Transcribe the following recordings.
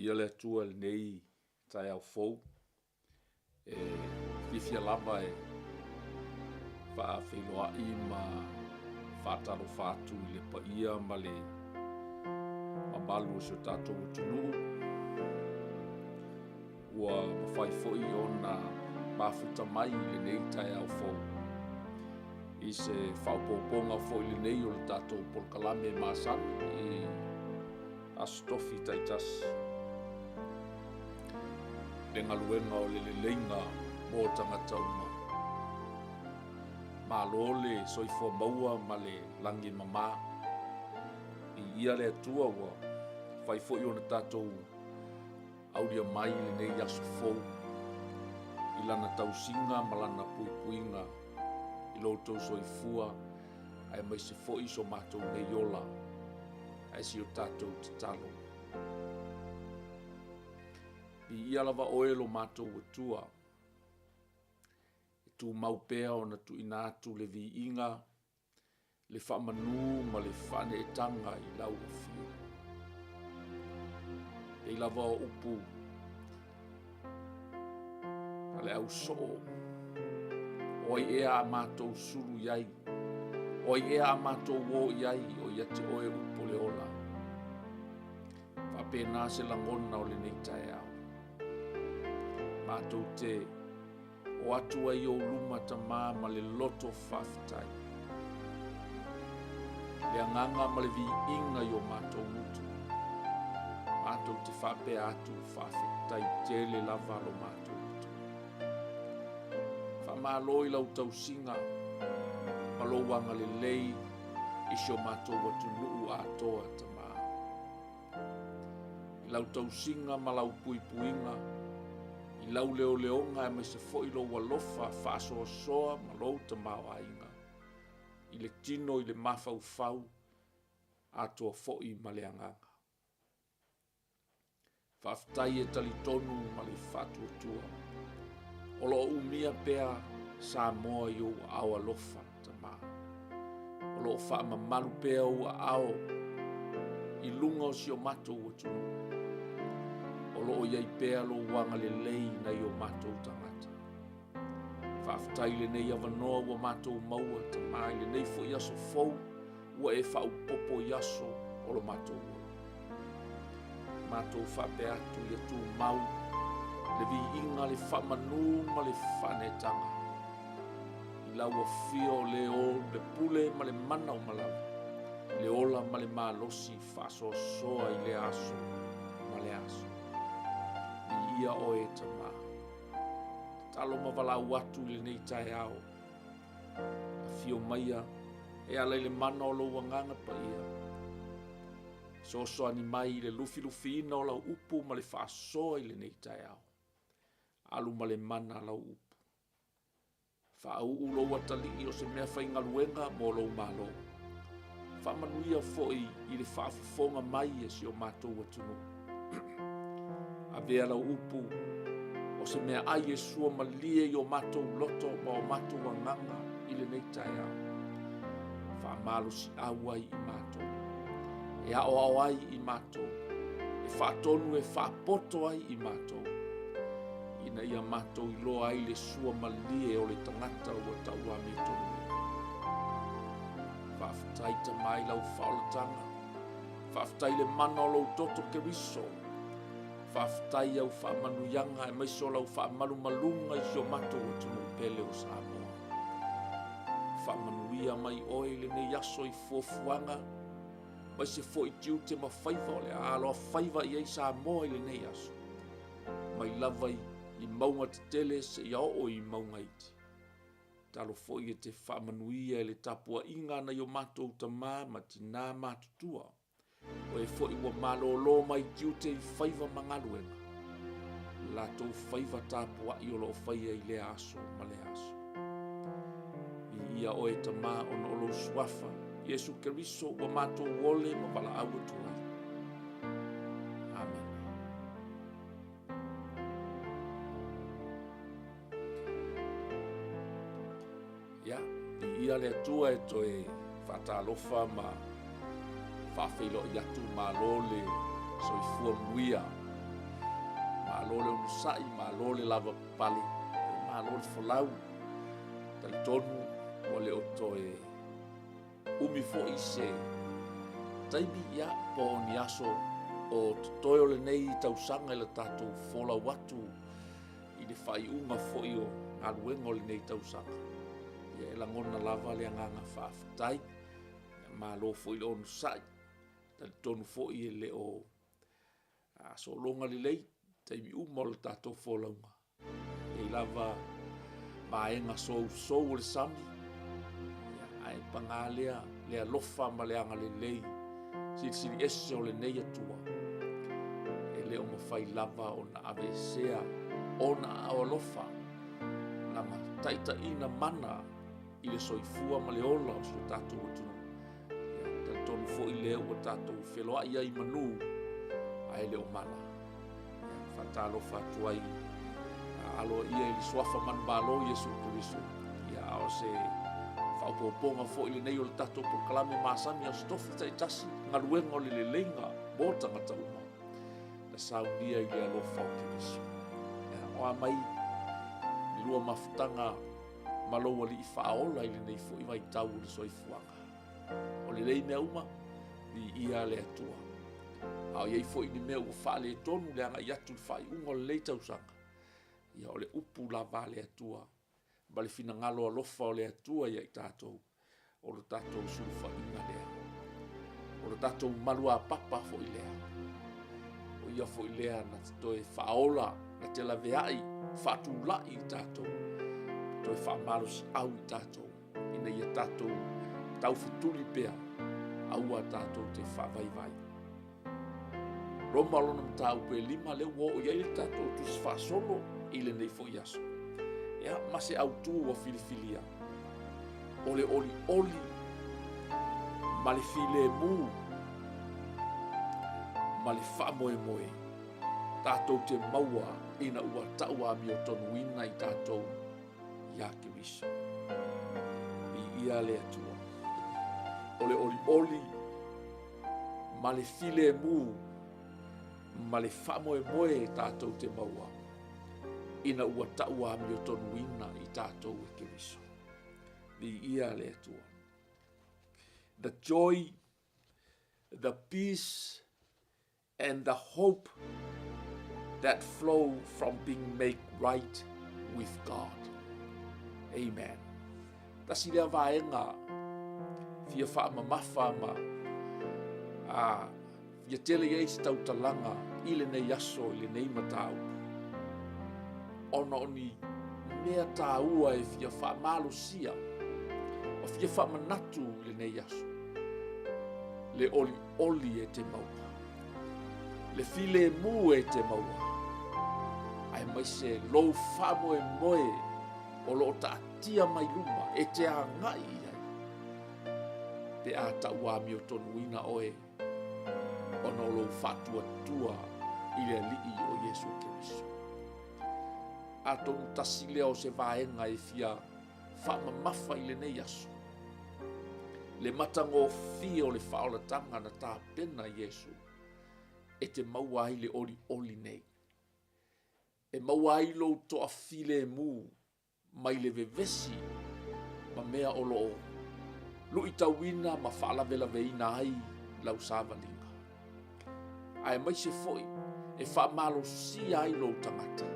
Viia le Atua i lenei taeao fou, e fiafia lava e faafeiloai ma faatalofa atu i le paia ma le mamalu o si o tatou atunuu, ua mafai foi ona mafuta mai i lenei taeao fou i se faaopoopoga foi lenei o le tatou polokalame masani i Aso Tofi taitasi, le galuega o le leleiga mo tagata uma. Malo le soifua maua ma le lagi e mama. Viia le Atua ua mafai foi ona tatou aulia mai lenei aso fou i Lana tausiga ma Lana puipuiga i lo outou soifua aemaise foi so matou nei ola, ae si o tatou tatalo. Viia lava oe lo matou Atua, e tumau pea ona tuuina atu le viiga, le faamanu ma le faaneetaga i lau Afio. E pei lava o upu a le au soo, o ai ea a matou sulu i ai, o ai ea a matou o i ai, o ia te oe upu o le ola. E faapena se lagona o lenei taeao. Matou te o atu ai i ou luma Tama ma le loto faafetai, le agaga ma le viiga i o matou gutu. Matou te faapea atu, faafetai tele lava lo matou Atua. Faamalo i lau tausiga ma lou agalelei i si o matou atunuu atoa Tama. I lau tausiga ma lau puipuiga, i lau leoleoga aemaise foi lou alofa faasoasoa ma lou tamaoaiga, i le tino i le mafaufau, atoa foi ma le agaga. Faafetai e talitonu ma le faatuatua, o lo o umia pea Samoa i ou aao alofa, Tama. O lo o faamamalu pea ou aao i luga o si o matou atunuu. O lo o i ai pea lou agalelei i nai o matou tagata. Faafetai i lenei avanoa ua matou maua, Tama, i lenei foi aso fou ua e faaopoopo i aso o lo matou ola. Matou faapea atu ia tumau le viiga, le faamanu ma le faaneetaga i lau afio o le ou le pule ma le mana uma lava, le ola ma le malosi faasoasoa i lea aso ma lea aso. Viia oe e Tama. Tatalo ma valaau atu i lenei taeao, afio maia e ala i le mana o lou Agaga Paia, fesoasoani mai i le lufilufiina o lau upu ma le faasoa i lenei taeao. Alu ma le mana lau upu. Faauu lou atalii o se mea faigaluega mo lou Malo. Faamanuia foi i le faafofoga mai a si o matou atunuu. Avea lau upu o se mea ai e sua malie i o matou loto ma o matou agaga i lenei taeao. Faamalosiau ai i matou, e aoao ai i matou, e faatonu e faapoto ai i matou, ina ia matou iloa ai le sua malie o le tagata ua tau amiotonu. Faafetai Tama i lau faaolataga, faafetai i le mana o lou toto Keriso, faafetai i au faamanuiaga aemaise o lau faamalumaluga i si o matou atunuu pele o Samoa. Faamanuia mai oe i lenei aso i fuafuaga aemaise foi tiute ma faiva o le a aloafaiva i ai Samoa i lenei aso, mai lava i mauga tetele seia oo i mauga iti. Talo foi e te faamanuia i le tapuaiga a nai o matou tama ma tina matutua, o e foi ua malolo mai tiute i faiva ma galuega, latou faiva tapuai o lo o faia i lea aso ma lea aso. Viia oe Tama ona o lou suafa Iesu Keriso ua matou ole ma valaau atu ai. Amene. Ia, viia le Atua e toe faatalofa ma faafeiloai atu, malo le soifua manuia. Malo le onosai, malo le lavapapale, malo le folau. Talitonu ua le o toe umi foi se taimi, ia, po o ni aso o totoe o lenei tausaga i le tatou folau atu i le faaiuga foi o galuega o lenei tausaga. Ia, e lagona lava le agaga faafetai. Ia, malo foi le onosai. Talitonu foi e le o sologa lelei taimi uma o le tatou folauga. E i ai lava vaega sousou o le sami, ae paga lea le alofa ma le agalelei silisili ese o lenei Atua, e le o mafai lava ona aveesea ona aao alofa lana taitaiina mana i le soifua ma le ola o si o tatou atunuu. Ia, talitonu foi lea ua tatou feloai ai i manu ae le o mala. Ia, faatalofa atu ai aloaia i le suafa manumalo Iesu Keriso. Ia, a o se faaopoopoga foi lenei o le tatou polokalame masani Aso Tofi taitasi, galuega o le leleiga mo tagata uma na saunia i le alofa o Keriso. Ia, o a mai ni lua mafutaga ma lou alii faaola i lenei foi vaitau o le soifuaga. O lelei mea uma, viia le Atua. A o i ai foi ni mea ua faaletonu le agai atu i le faaiuga o lenei tausaga, ia o le upu lava a le Atua ma le finagalo alofa o le Atua ia i tatou, o le tatou sulufaiga lea, o le tatou maluapapa foi lea, o ia foi lea na te toe faaola, na te laveai, faatulai i tatou, toe faamalosiau i tatou, ina ia tatou taufetuli pea, aua tatou te faavaivai. Roma lona mataupu e 5, lea ua oo i ai le tatou tusi faasolo i lenei foi aso. Ia, ma se autu ua filifilia, o le olioli ma le filemu ma le faamoemoe tatou te maua ina ua tau amiotonuina i tatou iā Keriso. Viia le Atua. O le olioli ma le filemu ma le faamoemoe tatou te maua ina ua tau amiotonuina i tatou e Keriso. Viia le Atua. The joy, the peace and the hope that flow from being made right with God. Amen. Tasi lea vaega fia faamamafa ma a, fia tele i ai se tautalaga i lenei aso, i lenei mataupu. Ona o ni mea tāua e fia faamalosia ma fia faamanatu i lenei aso. Le olioli e te maua, le filemu e te maua, aemaise lou faamoemoe o lo o taatia mai luma e te agai i ai, pe a tauamiotonuina oe ona o lou faatuatua i le Alii o Iesu Keriso. Atonu tasi lea o se vaega e fia faamamafa i lenei aso, le matagofie o le faaolataga na tapena Iesu e te maua ai le olioli nei. E maua ai lou toafilemu mai le vevesi ma mea o lo o luitauina ma faalavelaveina ai lau savaliga. Aemaise foi e faamalosia ai lou tagata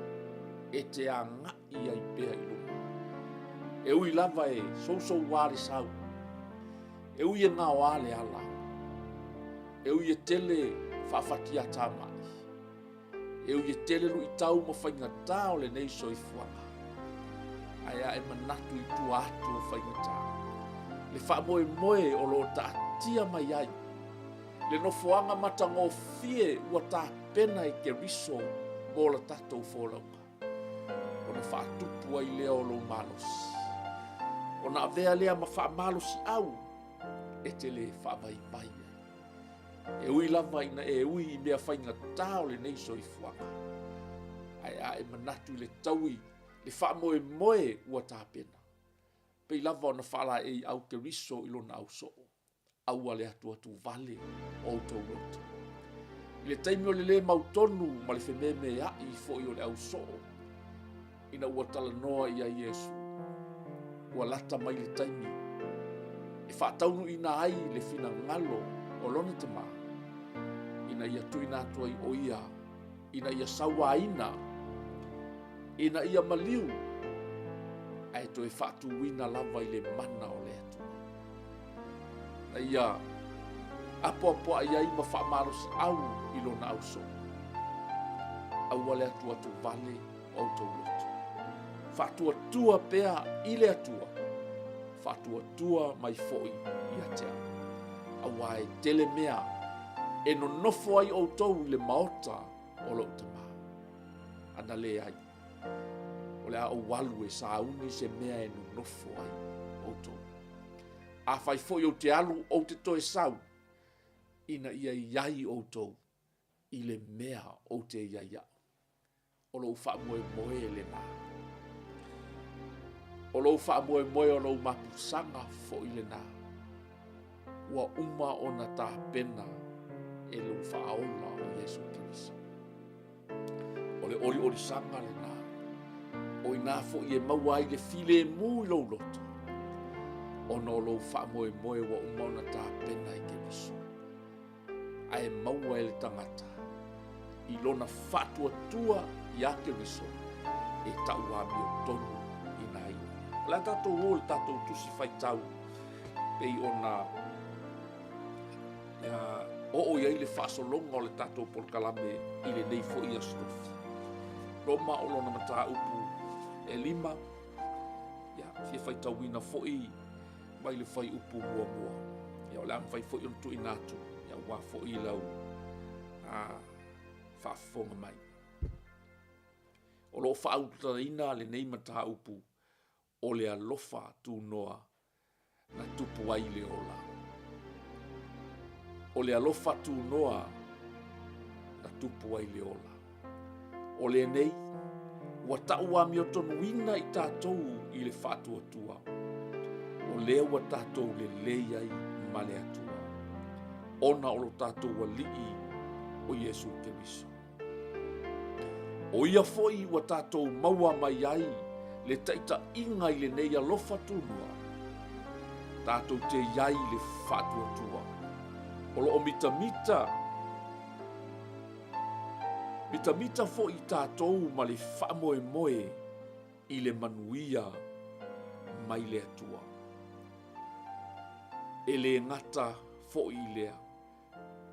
e te agai ai pea i luma. E ui lava e sousouā le sau, e ui e gaoā le ala, e ui e tele faafatiatamai, E ui e tele luitau ma faigata o lenei soifuaga, ae a e manatu i tua atu o faigata, le faamoemoe o lo o taatia mai ai, le nofoaga matagofie ua tapena e Keriso mo la tatou folauga, ona faatupu ai lea o lou malosi, ona avea lea ma faamalosiau e te le faavaivai ai. E ui lava ina e ui i mea faigata o lenei soifuaga, ae a e manatu i le taui, le faamoemoe ua tapena, pei lava ona faalaei au Keriso i lona ausoo, aua le atuatuvale o outou loto. I le taimi o le lē mautonu ma le fememea'i foi o le ausoo, ina ua talanoa ia Iesu, ua lata mai le taimi e faataunuuina ai le finagalo o lona Tamā, ina ia tuuina atu ai o ia, ina ia sauaina, ina ia maliu, ae toe faatuina lava i le mana o le Atua. Na ia apoapoai ai ma faamalosiau i lona ausoo. Aua le atuatu vale o outou loto. Faatuatua pea i le Atua, faatuatua mai foi ia te au. Aua e tele mea e nonofo ai outou i le maota o lou Tamā. Ana leai, o le a ou alu e sauni se mea e nonofo ai outou. Afai foi ou te alu, ou te toe sau, ina ia i ai outou i le mea ou te i ai au. O lou faamoemoe lena. O lou faamoemoe o lou mapusaga foi lena. Ua uma ona tapena e lou faaola o Iesu Keriso. O le oliolisaga lena. O i ina foi e maua ai le filemu i lou loto, ona o lou faamoemoe ua uma ona tapena e Keriso. Ae maua e le tagata i lona faatuatua iā Keriso e tau amiotonu ina ai. O le a tatou o i le tatou tusi faitau pei ona oo i ai le faasologa o le tatou polokalame i lenei foi aso Tofi. Roma o lona mataupu e 5, ia, fia faitauina foi mai le fuaiupu muamua. Ia, o le a mafai foi ona tuuina atu ia, aua foi lau faafofoga mai. O lo o faaulutalaina lenei mataupu o le alofa tunoa na tupu ai le ola. O le alofa tunoa na tupu ai le ola. O lenei, ua tau amiotonuina i tatou i le faatuatua. O lea ua tatou lelei ai ma le Atua, ona o lo tatou Alii o Iesu Keriso. O ia foi ua tatou maua mai ai le taitaiga i lenei alofa tunoa, tatou te i ai i le faatuatua. O lo o mitamita, mitamita foi i tatou ma le faamoemoe i le manuia mai le Atua. E le gata foi i lea,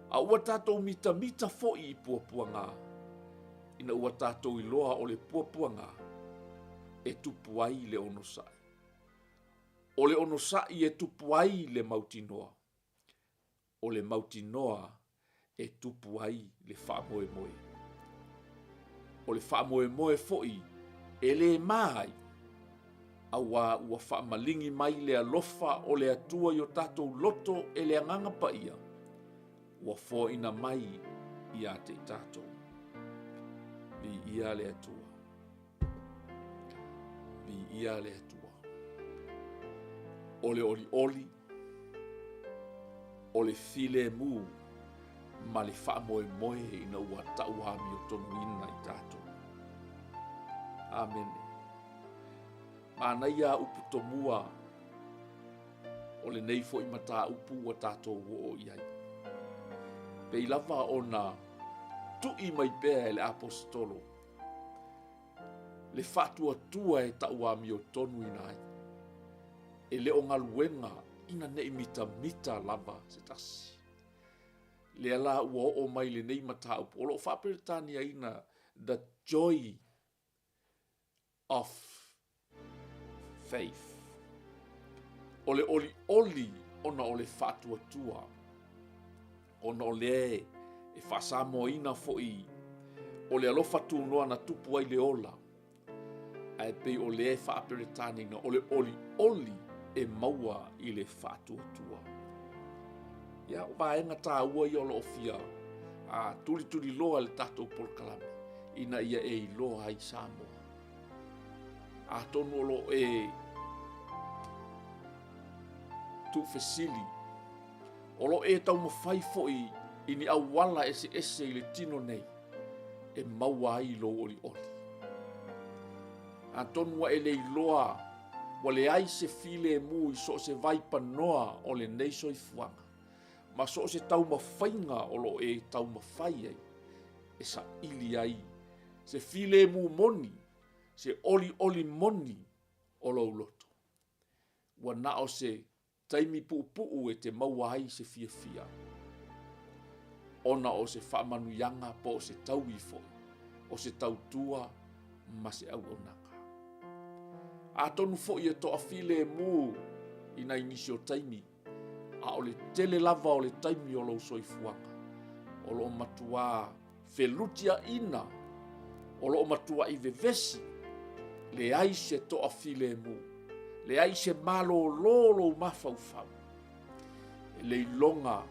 A ua tatou mitamita foi i puapuaga, ina ua tatou iloa o le puapuaga e tupu ai le onosai. O le onosai e tupu ai le mautinoa. O le mautinoa e tupu ai le faamoemoe. O le faamoemoe foi e le ma ai, auā ua faamaligi mai le alofa o le Atua i o tatou loto e le Agaga Paia, ua foaina mai ia te i tatou. Viia le Atua. Viia le Atua. O le olioli, o le filemu ma le faamoemoe ina ua tau amiotonuina i tatou. Amene. Manaia upu tomua o lenei foi mataupu ua tatou oo i ai. Pei lava ona tui mai pea e le aposetolo le faatuatua e tau amiotonuina ai. E le o galuega ina ne i mitamita lava se tasi. Lea la ua oo mai lenei mataupu, o lo o faaperetaniaina the joy of faith. O le olioli ona o le faatuatua, ona o lea e faasamoaina foi o le alofa tunoa na tupu ai le ola, ae pei o lea e faaperetaniina o le olioli e maua i le faatuatua. Ia, o vaega taua ia o lo o fia tulituliloa i le tatou polokalame ina ia e iloa ai Samoa. Atonu o lo o e tuufesili, o lo o e taumafai foi i ni auala eseese i le tino nei e maua ai lou olioli. Atonu ua e le iloa ua leai se filemu i so o se vaipanoa o lenei soifuaga ma so o se taumafaiga o lo o e taumafai ai e saili ai se filemu moni, se olioli moni o lou loto. Ua na o se taimi puupuu e te maua ai se fiafia, ona o se faamanuiaga po o se taui foi, o se tautua ma se auaunaga. Atonu foi e toafilemu i nai nisi o taimi, a o le tele lava o le taimi o lou soifuaga, o lo o matuā felutiaʻina, o lo o matuaʻi vevesi, leai se toafilemu, leai se malōlō lou mafaufau. E le iloga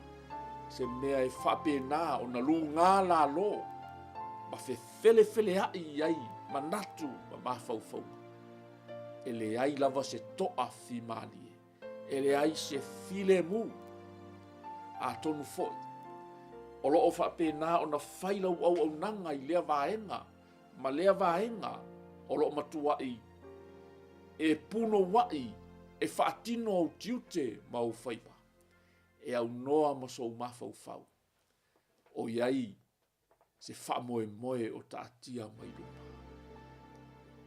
se mea e faapena ona lugā lalo ma fefelefeleaʻi i ai manatu ma mafaufauga. E leai lava se toafimalie. E leai se filemu. Atonu foi, o lo o faapena ona fai lau auaunaga i lea vaega ma lea vaega o lo o matuaʻi e punouaʻi e faatino ou tiute ma ou faiva, e aunoa ma sou mafaufau, ʻoiai se faamoemoe o taatia mai luma.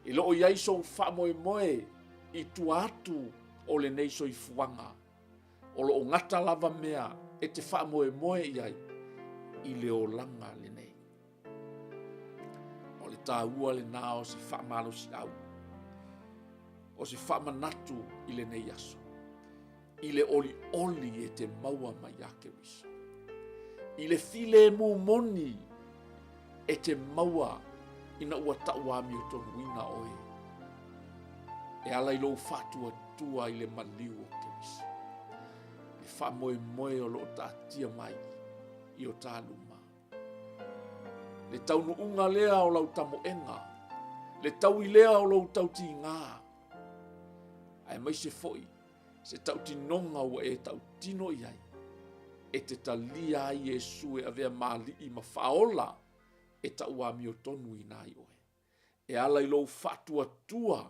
E le o i ai sou faamoemoe i tua atu o lenei soifuaga, o lo o gata lava mea e te faamoemoe i ai i le olaga lenei. O le taua lena o se faamalosiau, o se faamanatu i lenei aso. I le olioli e te maua mai ia Keriso. I le filemu moni e te maua ina ua tauamiotonuina oe e ala i lou faatuatua i le maliu o Keriso. Le faamoemoe o lo o taatia mai i o ta luma. Le taunuuga lea o lau tamoega, le taui lea o lou tautigā, aemaise foi se tautinoga ua e tautino i ai, e te talia ai Iesu e avea ma Alii ma Faaola e tauamiotonuina ai oe, e ala i lou faatuatua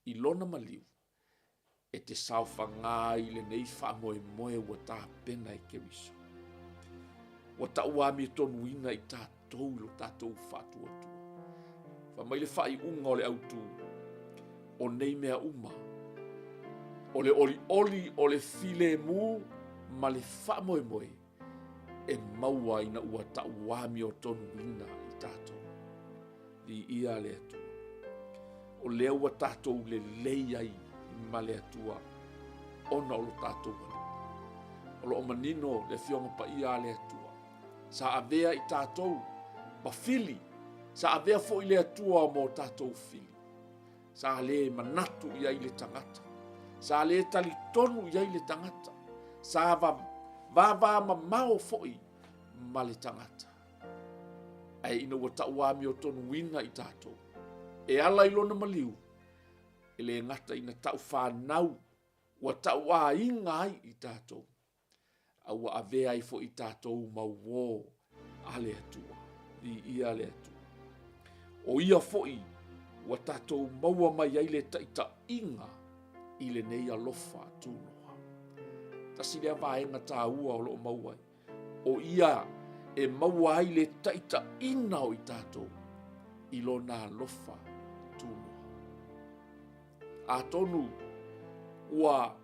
i Lona maliu, e te saofagā ai i lenei faamoemoe ua tapena e Keriso. Ua tauamiotonuina i tatou i lo tatou faatuatua. Fai mai le faaiuga o le autu, o nei mea uma, o le olioli o le filemu ma le faamoemoe e maua ina ua tauamiotonuina i tatou. Viia le Atua. O lea ua tatou lelei ai ma le Atua ona o lo tatou Alii. O lo o manino le Afioga Paia a le Atua. Sa avea i tatou ma fili. Sa avea foi le Atua mo tatou fili. Sa le manatu i ai le tagata. Sa le talitonu i ai le tagata. Sa vavamamao foi ma le tagata. Ae ina ua tauamiotonuina i tatou, e ala i lona maliu, e le gata ina taufanau, ua tauaiga ai i tatou, a ua avea ai foi i tatou ma uō a le Atua. Viia le Atua. O ia foi ua tatou maua mai ai le taitaiga i lenei alofa tunoa. Tasi lea vaega taua o lo o maua ai. O ia e maua ai le taitaiga o i tatou i lona alofa tunoa. Atonu ua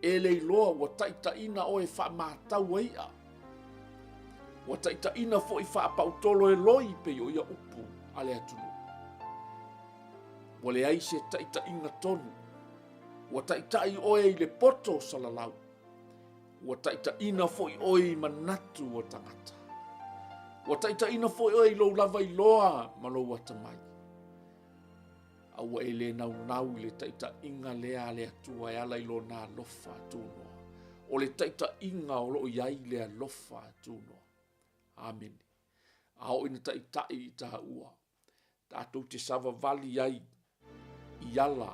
e le iloa ua taitaiina oe faamatau e i'a. Ua taitaiina foi faapautolo e loi pei o ia upu a le atunuu. Ua leai se taitaiga tonu. Ua taitai oe i le poto salalau. Ua taitaiina foi oe i manatu o tagata. Ua taitaiina foi oe i lou lava iloa ma lou atamai. A ua e le naunau i le taitaiga lea a le Atua e ala i lona alofa tunoa. O le taitaiga o lo o i ai le alofa tunoa. Amene. A oo ina taitai i taua, tatou te savavali ai i ala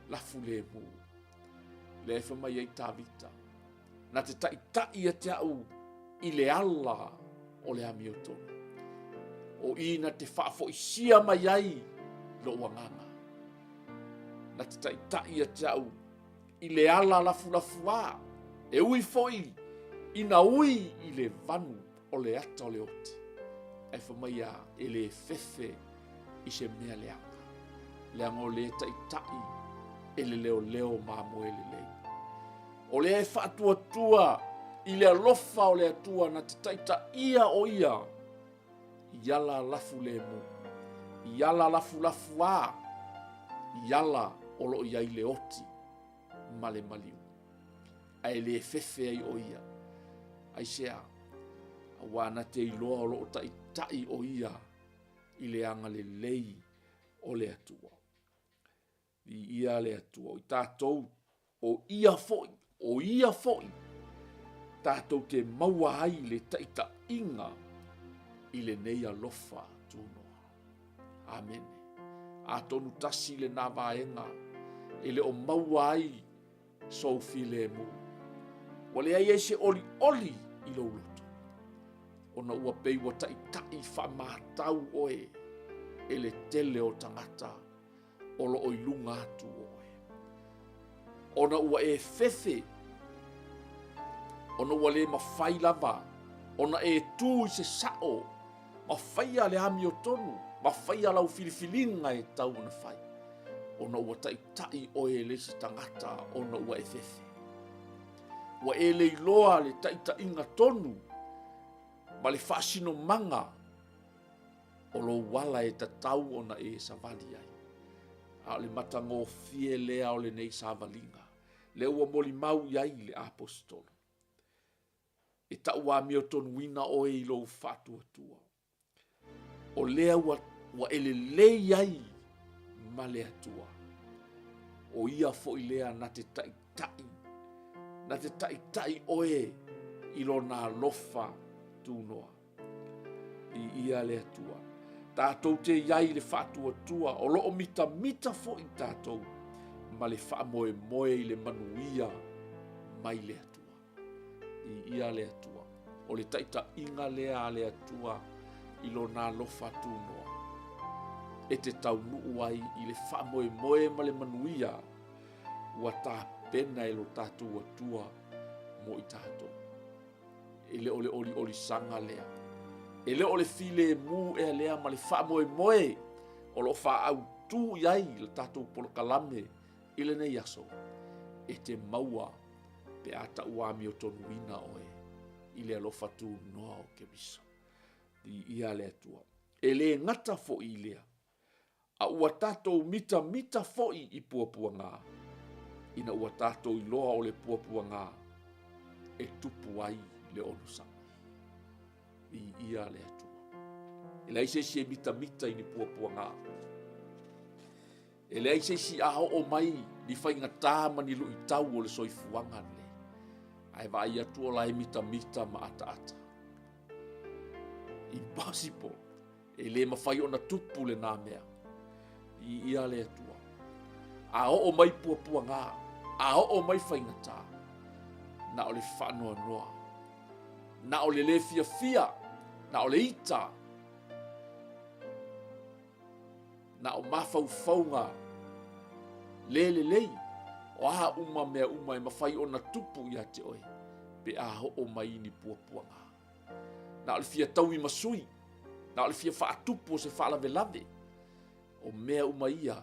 lafu lemu. Lea e fai mai ai Tavita, na te taitai ia te au i le ala o le amiotonu. O i na te faafoisia mai ai lou agaga. Na te taitai ia te au i le ala lafulafuā, e ui foi ina ui i le vanu o le ata o le oti, ae fai mai a e le fefe i se mea leaga, leaga o lea e taitai e le leoleo mamoe lelei. O lea e faatuatua i le alofa o le Atua na te taitaia o ia i ala lafu lemu, i ala lafulafuā, i ala o lo o i ai le oti ma le maliu. Ae le fefe ai o ia. Aisea? Aua na te iloa o lo o taitai o ia i le agalelei o le Atua. Viia le Atua. O i tatou, o ia foi, o ia foi, tatou te maua ai le taitaiga i lenei alofa tunoa. Amene. Atonu tasi lena vaega e le o maua ai sou filemu. Ua leai ai se olioli i lou loto, ona ua pei ua taitai faamatau oe e le tele o tagata o lo o i luga atu o oe. Ona ua e fefe, ona ua le mafai lava ona e tu i se sao ma faia le amiotonu, ma faia lau filifiliga e tatau ona fai, ona ua taitai oe e le isi tagata ona ua e fefe. Ua e le iloa le taitaiga tonu ma le faasinomaga o lou ala e tatau ona e savali ai. A o le matagofie lea o lenei savaliga, lea ua molimau i ai le aposetolo. E tauamiotonuina oe i lou faatuatua. O lea ua, ua e lelei ai ma le Atua. O ia foi lea na te taitai, na te taitai oe i lona alofa tunoa. Viia le Atua. Tatou te i ai i le faatuatua, o lo o mitamita foi tatou ma le faamoemoe i le manuia mai le Atua. Viia le Atua. O le taitaiga lea a le Atua i lona alofa tunoa e te taunuu ai i le faamoemoe ma le manuia ua tapena e lo tatou Atua mo i tatou. E le o le oliolisaga lea. E le o le filemu ea lea ma le faamoemoe o lo o faaautu i ai le tatou polokalame i lenei aso e te maua pe a tauamiotonuina oe i le alofa tunoa o Keriso. Viia le Atua. E le gata foi i lea, A ua tatou mitamita foi i puapuaga, ina ua tatou iloa o le puapuaga e tupu ai le onosai. Viia le Atua. E leai se isi e mitamita i ni puapuaga. E leai se isi a oo mai ni faigata ma ni luitau o le soifuaga lenei. Ae vaai atu o la e mitamita ma ataata. Impossible. E le mafai ona tupu lena mea. Viia le Atua. A oo mai puapuaga, a oo mai faigata, na o le faanoanoa, na o le le fiafia, na o le ita, na o mafaufauga le lelei, o a uma mea uma e mafai ona tupu ia te oe, pe a oo mai ni puapuaga. Na o le fia taui ma sui, na o le fia faatupu o se faalavelave. O mea uma ia,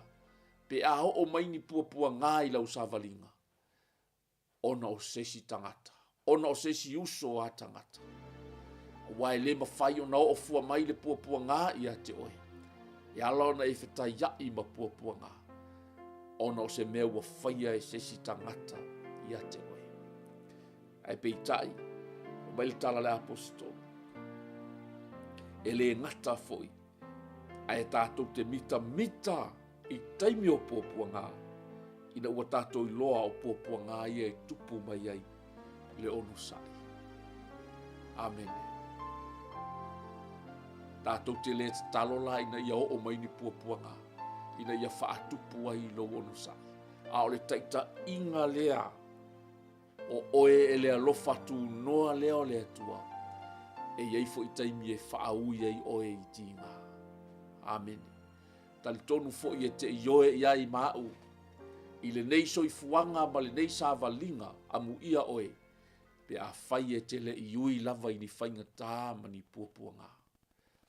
pe a oo mai ni puapuaga i lau savaliga, ona o se isi tagata, ona o se isi uso a tagata. Aua e le mafai ona oo fua mai le puapuaga ia te oe, e ala ona e fetaiai ma puapuaga, ona o se mea ua faia e se isi tagata ia te oe. Ae peitai, fai mai le tala a le Aposetolo, e le gata foi, ae tatou te mitamita i taimi o puapuaga, ina ua tatou iloa o puapuaga ia e tupu mai ai le onosai. Amene. Tatou te le tatalo la ina ia oo mai ni puapuaga, ina ia faatupu ai lou onosai. A o le taitaiga lea O oe e le alofa tunoa lea o le Atua. E i ai foi taimi e faaui ai oe i tiga. Amene. Talitonu foi e te ioe i ai ma au i lenei soifuaga ma lenei savaliga, amuia oe pe afai e te le i ui lava i ni faigata ma ni puapuaga.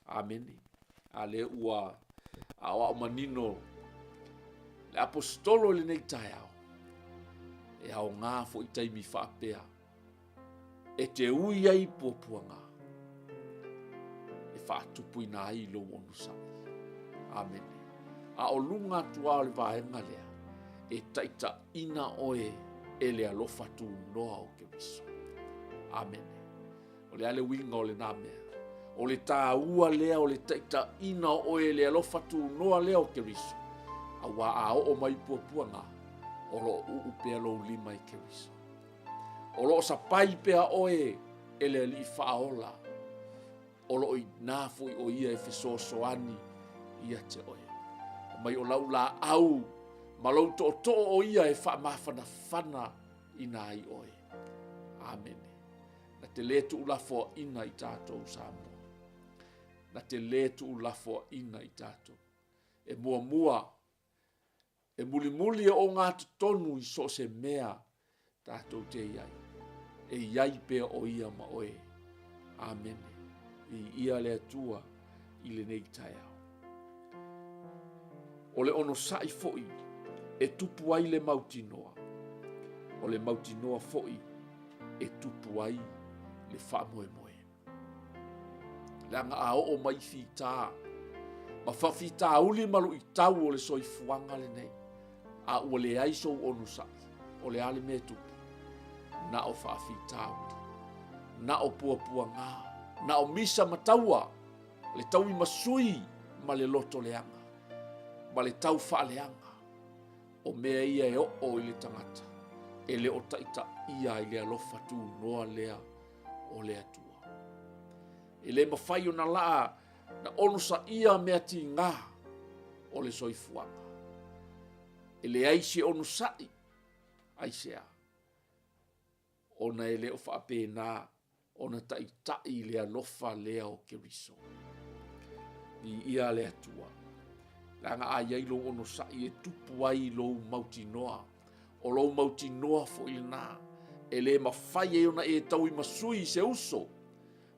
Amene. A lea ua aoao manino le aposetolo i lenei taeao, e aoga foi taimi faapea e te ui ai puapuaga e faatupuina ai lou onosai. Amene. A o luga atu lava o le vaega lea, e taitaiina oe e le alofa tunoa o Keriso. Amene. O le a le uiga o lena mea? O le tāua lea o le taitaiina o oe e le alofa tunoa lea o Keriso, auā a oo mai puapuaga, o lo o uu pea lou lima i Keriso. O lo o sapai pea oe e le Alii Faaola, o lo o inā foi o ia e fesoasoani ia te oe. Mai o lau laau ma lou tootoo o ia e faamafanafana ina ai oe. Amene. Na te lē tuulafoaina i tatou Samoa. Na te lē tuulafoaina i tatou. E muamua, e mulimuli e ogatotonu i so o se mea tatou te i ai. E i ai pea o ia ma oe. Amene. Viia le Atua i lenei taeao. O le onosai foi e tupu ai le mautinoa. O le mautinoa foi e tupu ai le faamoemoe. Leaga a oo mai fita ma faafitauli ma luitau o le soifuaga lenei, a ua leai sou onosai, o le a le mea e tupu? Na o faafitauli, na o puapuaga, na o misa ma taua, le tauimasui ma le loto leaga, ma le tau faaleaga. O mea ia e oo i le tagata e le o taitaia ai le alofa tunoa lea o le Atua. E le mafai ona laa na onosaia mea tiga o le soifuaga. E leai se onosai, aisea? Ona e le o faapena ona taitai i le alofa lea o Keriso. Viia le Atua. Leaga a i ai lou onosai e tupu ai lou mautinoa. O lou mautinoa foi lena, e le mafai ai ona e tauimasui i se uso,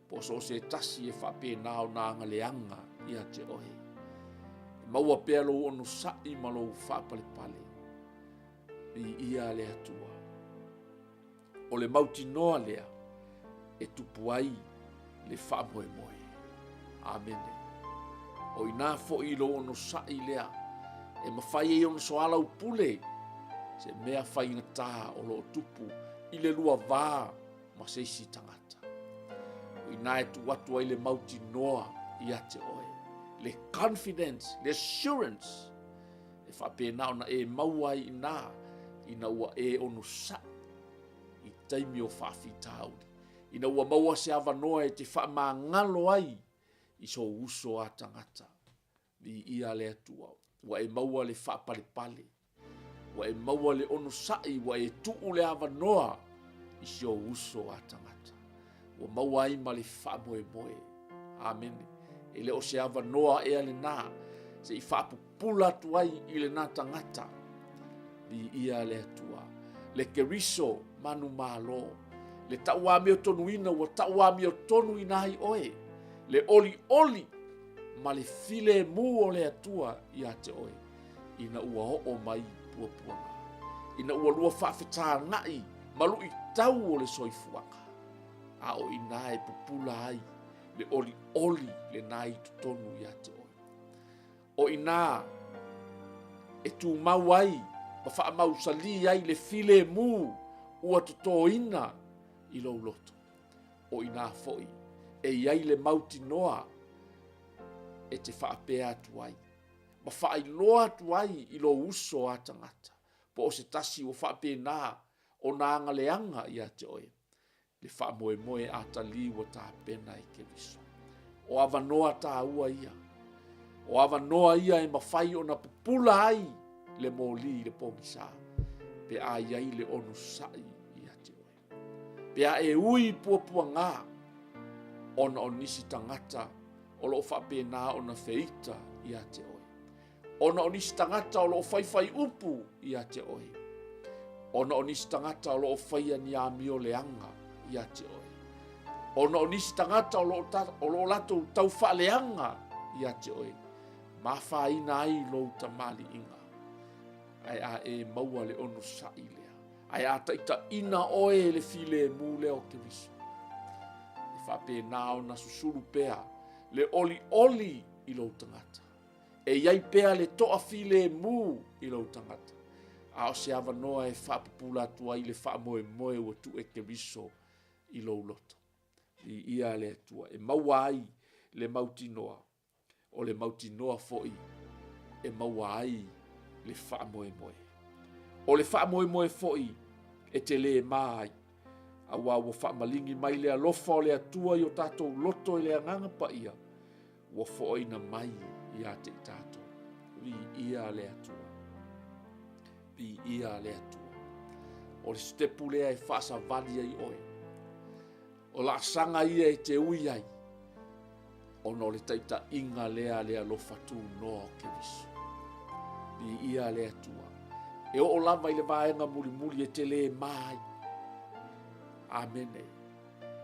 po o so o se tasi e faapena ona agaleaga ia te oe. E maua pea lou onosai ma lou faapalepale. Viia le Atua. O le mautinoa lea e tupu ai le faamoemoe. Amene. O inā foi i lou onosai lea e mafai ai ona soalaupule se mea faigata o lo o tupu i le lua va ma se isi tagata. O inā e tuu atu ai le mautinoa ia te oe, le confidence, le assurance, e faapena ona e maua ai inā ina ua e onosai i taimi o faafitauli, ina ua maua se avanoa e te faamagalo ai i sou uso a tagata. Viia le Atua, ua e maua le faapalepale, ua e maua le onosai, ua e tuu le avanoa i si ou uso a tagata. Ua maua ai ma le faamoemoe. Amene. E le o se avanoa ea lena se i faapupula atu ai i lena tagata. Viia le Atua. Le Keriso manumalo. Le tauamiotonuina ua tauamiotonuina ai oe. Le olioli ma le filemu o le Atua ia te oe ina ua oo mai puapuaga. Ina ua lua faafetāgaʻi ma luʻitau o le soifuaga, a o inā e pupula ai le olioli lenā i totonu ia te oe. O inā e tumau ai ma faamausalī ai le filemu ua totoina i lou loto. O inā foi e i ai le mautinoa e te faapea atu ai ma faailoa atu ai i lou uso a tagata po o se tasi ua faapena ona agaleaga ia te oe le faamoemoe atalī ua tapena e Keriso. O avanoa tāua ia. O avanoa ia e mafai ona pupula ai le mōlī i le pogisa pe a i ai le onosai ia te oe. Pe a e ui i puapuagā, ona o nisi tagata o lo o faapena ona feita ia te oe. Ona o nisi tagata o lo o faifai upu ia te oe. Ona o nisi tagata o lo o faia ni amio leaga ia te oe. Ona o nisi tagata o lo o, ta, o lo o latou tau faaleaga ia te oe. Ma afaina ai lou tamaliiga. Ae a e maua le onosai lea. Ae a taitaiina oe e le filemu lea o Keriso, e faapena ona susulu pea le olioli i lou tagata. E i ai pea le toa filemu i lou tagata, a o se avanoa e faapupula atu ai le faamoemoe ua tuu e Keriso i lou loto. Viia le Atua e maua ai le mautinoa o le mautinoa foi e maua ai le faamoemoe. O le faamoemoe foi e te lē mā ai, auā ua faamaligi mai le alofa o le Atua i o tatou loto i le Agaga Paia, ua foaina mai ia te i tatou. Viia le Atua. Viia le Atua. O le sitepu lea e faasavali ai oe. O laasaga ia e te ui ai, ona o le taitaiga lea a le alofa tunoa o Keriso. Viia le Atua. E oo lava i le vaega mulimuli e te lē mā ai. Amene.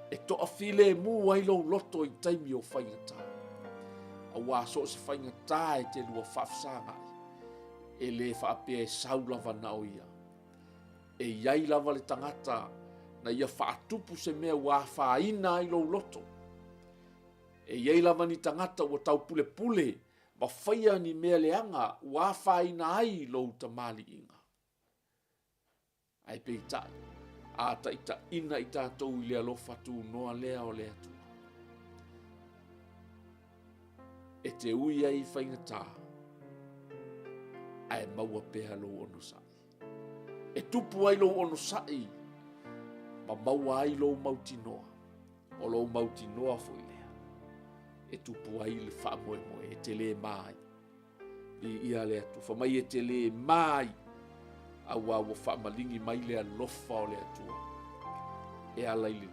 E toafilemu ai lou loto i taimi o faigata. Auā so o se faigata e te lua faafesagai, e le faapea e sau lava na o ia. E i ai lava le tagata na ia faatupu se mea ua afaina ai lou loto. E i ai lava ni tagata ua taupulepule ma faia ni mea leaga ua afaina ai lou tamaliiga. Ae peitai, a taitaiina i tatou i le alofa tunoa lea o le Atua, e te ui ai i faigata, ae maua pea lou onosai. E tupu ai lou onosai ma maua ai lou mautinoa. O lou mautinoa foi lea e tupu ai le faamoemoe e te lē mā ai. Viia le Atua. Fai mai e te lē mā ai, auā ua faamaligi mai le alofa o le Atua e ala i, le,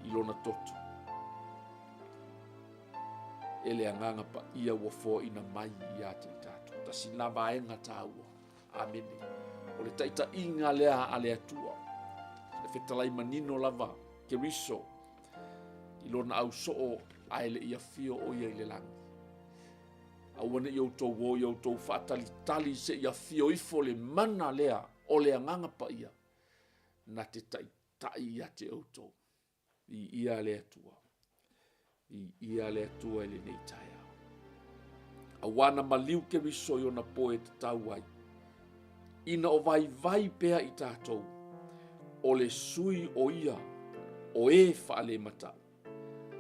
i lona toto. E le agaga paia ua foaina mai ia te i tatou. Tasi lena vaega taua. Amene. O le taitaiga lea a le Atua. E fetalai manino lava Keriso i lona ausoo ae le i afio o ia i le lagi. Aua ne i outou o ia outou faatalitali se i afio ifo le mana lea o le Agaga Paia na te taitai ia te outou. Viia le Atua. Viia le Atua i lenei taeao. Auā na maliu Keriso i ona poe e tatau ai. Ina o vaivai pea i tatou, o le sui o ia o e faalematau.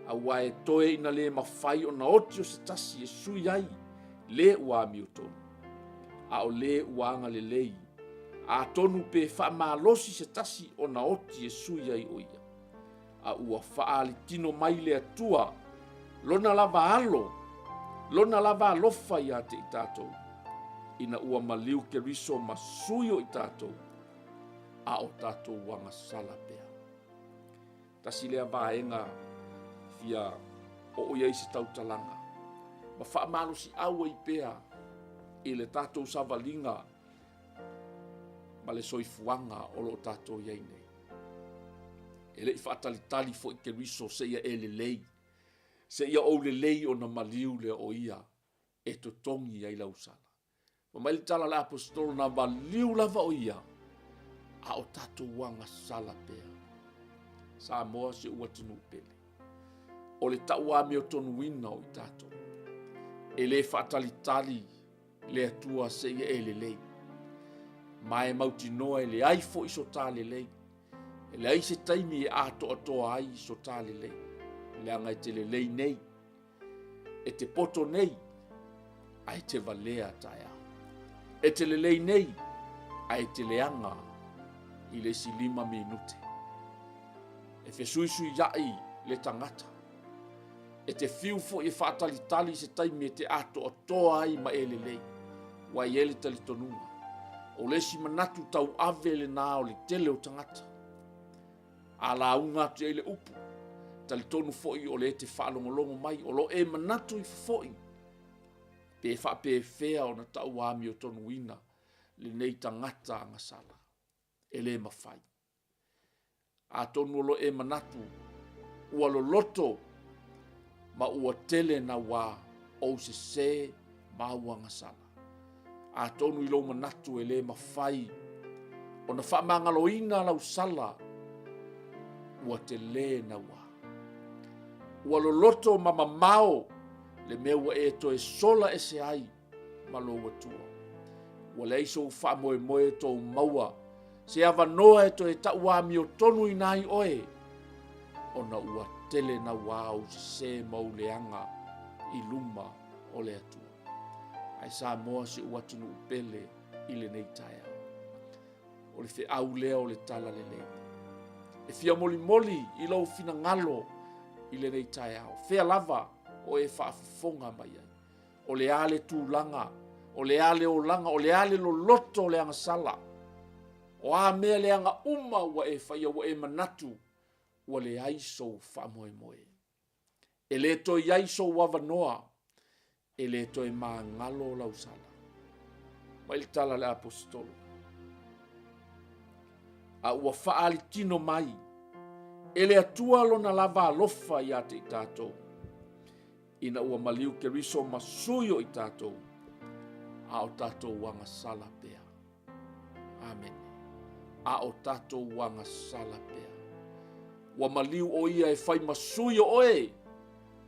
Auā e toe ina lē mafai ona oti o se tasi e sui ai lē ua amiotonu, a o lē ua agalelei, atonu pe faamalosi se tasi ona oti e sui ai o ia. A ua faaalitino mai le Atua lona lava alo, lona lava alofa ia te i tatou, ina ua maliu Keriso ma sui o i tatou, a o tatou agasala pea. Tasi lea vaega fia oo i ai se tautalaga ma faamalosiau ai pea i le tatou savaliga ma le soifuaga o lo o tatou i ai nei. E le i faatalitali foi Keriso seia e lelei, seia ou lelei ona maliu lea o ia e totogi ai lau sala. Fai mai le tala a le aposetolo, na maliu lava o ia, a o tatou agasala pea. Samoa si ou atunuu pele. O le tauamiotonuina o i tatou. E le faatalitali le Atua seia e lelei. Ma e mautinoa e leai foi so ta lelei. E leai se taimi e atoatoa ai so ta lelei. Leaga e te lelei nei. E te poto nei, ae te valea taeao. E te lelei nei, ae te leaga i le isi 5 minute. E fesuisuiai le tagata. E te fiu foi e faatalitali i se taimi e te atoatoa ai ma e lelei. Ua i ai le talitonuga. O le isi manatu tauave lena o le tele o tagata. A lauga atu i ai le upu. Talitonu foi o lea e te faalogologo mai, o lo o e manatu ifo foi pe faapefea ona tau amiotonuina lenei tagata agasala. E le mafai. Atonu o lo o e manatu ua loloto ma ua tele nauā ou sesē ma au agasala. Atonu i lou manatu e le mafai ona faamagaloina lau sala ua tele nauā. Ua loloto ma mamao le mea ua e toe sola ese ai ma lou Atua. Ua leai sou faamoemoe e tou maua se avanoa e toe tau amiotonuina ai oe, ona ua tele nauā ou sesē ma ou leaga i luma o le Atua. Ae Samoa si ou atunuu pele i lenei taeao. O le feau lea o le tala lelei. E fia molimoli i lou finagalo i lenei taeao. Fea lava o e faafofoga mai ai. O le a le tulaga, o le a le olaga, o le a le loloto o le agasala. O a mea leaga uma ua e faia, ua e manatu, ua leai sou faamoemoe. E le toe i ai sou avanoa, e le toe magalo lau sala. Mai le tala a le Aposetolo. A ua faalitino mai e le Atua lona lava alofa ia te i tatou, ina ua maliu Keriso ma sui o i tatou, a o tatou agasala pea. Amene. A o tatou agasala pea. Ua maliu o ia e fai ma sui o oe,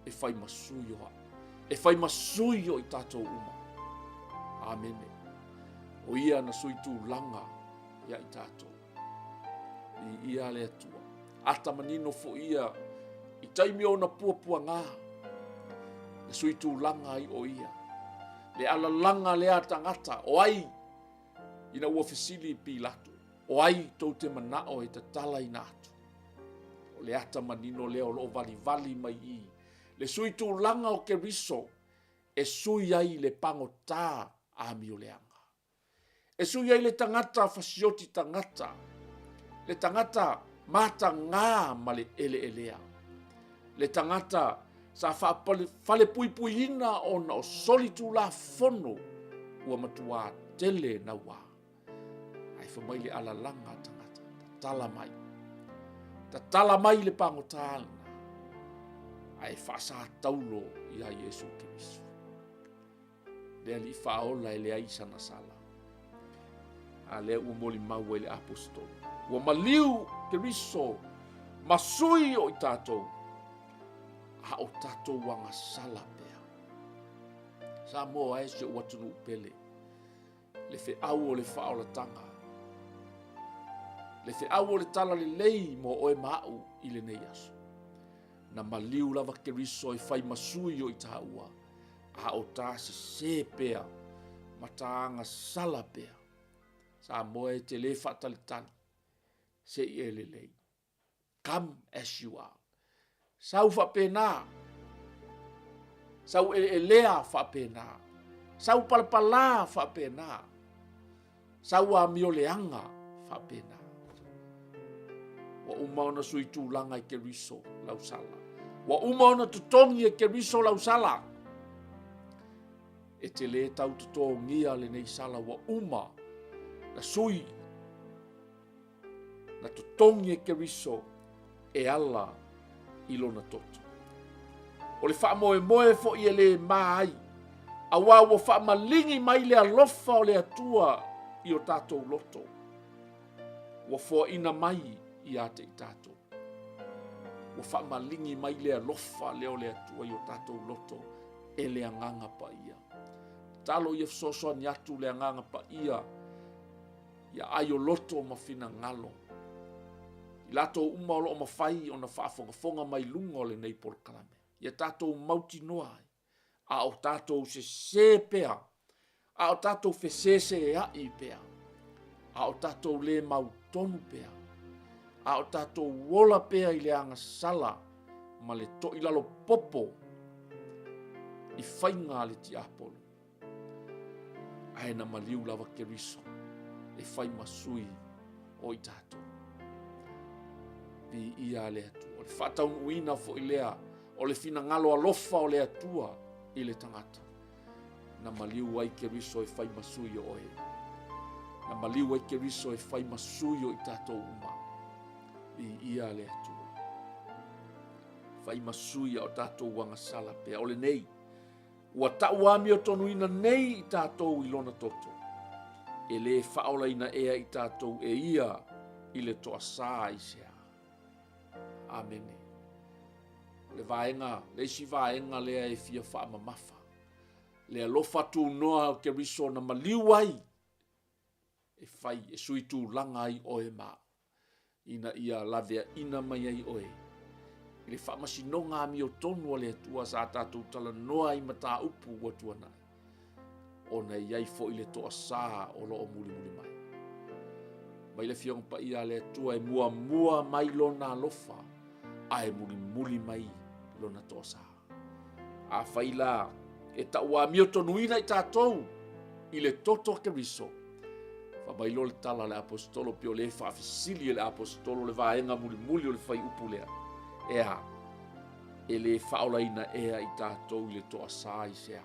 e fai ma sui o au, e fai ma sui o i tatou uma. Amene. O ia na sui tulaga ia i tatou. Viia le Atua. Ata manino foi ia i taimi o ona puapuaga. Na sui tulaga ai o ia. Le alalaga lea tagata, o ai ina ua fesili Pilato, o ai tou te manao e tatalaina atu? O le ata manino lea o lo o valivali mai i le sui tulaga o Keriso e sui ai le pagota amioleaga. E sui ai le tagata fasioti tagata, le tagata matagā ma le eleelea, le tagata sa faafalepuipuiina ona o solitulafono ua matuā tele nauā. Ae fai mai le alalaga a tagata, tatala mai, tatala mai le pagota lena, ae faasataulo iā Iesu Keriso. Le Alii Faaola e leai sana sala. A lea ua molimau ai le Aposetolo. Ua maliu Keriso ma sui o i tatou, a o tatou agasala pea. Samoa e si ou atunuu pele, le feau o le faaolataga, le feau o le tala lelei mo oe ma au i lenei aso. Na maliu lava Keriso e fai ma sui o i tāua, a o tā sesē pea ma tā agasala pea. Samoa e te lē faatalitali, se i e lelei. Come as you are. Sau faapena. Sau eleelea faapena. Sau palapalā faapena. Sau amioleaga faapena. Ua uma ona sui tulaga e Keriso lau sala. Ua uma ona totogi e Keriso lau sala. E te lē tau totogia lenei sala ua uma na sui na totogi e Keriso e ala i lona toto. O le faamoemoe foi e lē ma ai, auā ua faamaligi mai le alofa o le Atua i o tatou loto. Ua foaina mai ia te i tatou. Ua faamaligi mai le alofa lea o le Atua i o tatou loto e le Agaga Paia. Tatalo ia fesoasoani atu le Agaga Paia ia ai o loto ma finagalo i latou uma o lo o mafai ona faafogafoga mai luga o lenei polokalame. Ia tatou mautinoa ai, a o tatou sesē pea, a o tatou feseseaʻi pea, a o tatou lē mautonu pea, a o tatou ola pea i le agasala ma le toʻilalo popo i faiga a le tiapolo. Ae na maliu lava Keriso e fai ma sui o i tatou. Viia le Atua. O le faataunuuina foi lea o le finagalo alofa o le Atua i le tagata. Na maliu ai Keriso e fai ma sui o oe. Na maliu ai Keriso e fai ma sui o i tatou uma. Viia le Atua. Fai ma sui o tatou agasala pea. O lenei, ua tau amiotonuina nei i tatou i lona toto. E lē faaolaina ea i tatou e ia i le toasā aisea. Amene. O le vaega, le isi vaega lea e fia faamamafa, le alofa tunoa o Keriso na maliu ai e fai e sui tulaga ai oe ma au, ina ia laveaina mai ai oe i le faamasinoga amiotonu a le Atua sa tatou talanoa ai mataupu ua tuanai, ona e i ai foi le toasā o lo o mulimuli mai. Mai le Afioga Paia a le Atua e muamua mai lona alofa, ae mulimuli mai lona toasā. Afai la e tauamiotonuina i tatou i le toto o Keriso, fai mai loa le tala a le aposetolo pei o lea e faafesili e le aposetolo le vaega mulimuli o le fuaiupu lea, e a? E lē faaolaina ea i tatou i le toasā aisea?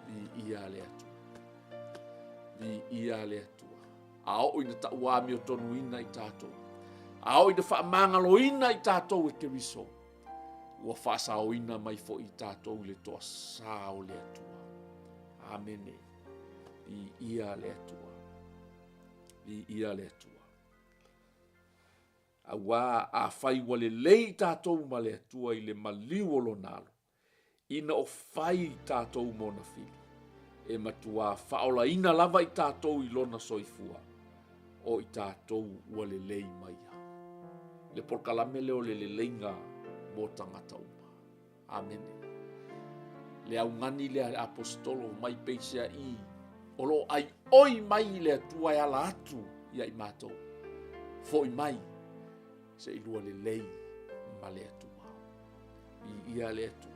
Viia le Atua. Viia le Atua. A oo ina tauamiotonuina i tatou, a oo ina faamagaloina i tatou e Keriso, ua faasaoina mai foi i tatou i le toasā o le Atua. Amene. Viia le Atua. Viia le Atua. Auā afai ua lelei i tatou ma le Atua i le maliu o lona alo, ina o fai i tatou ma ona fili, e matuā faaolaina lava i tatou i lona soifua, o i tatou ua lelei ma ia. Le polokalame lea o le leleiga mo tagata uma. Amene. Le augani lea a le aposetolo mai peiseai o lo o aioi mai i le Atua e ala atu ia i matou. Foi mai se i lua lelei ma le Atua. Viia le Atua.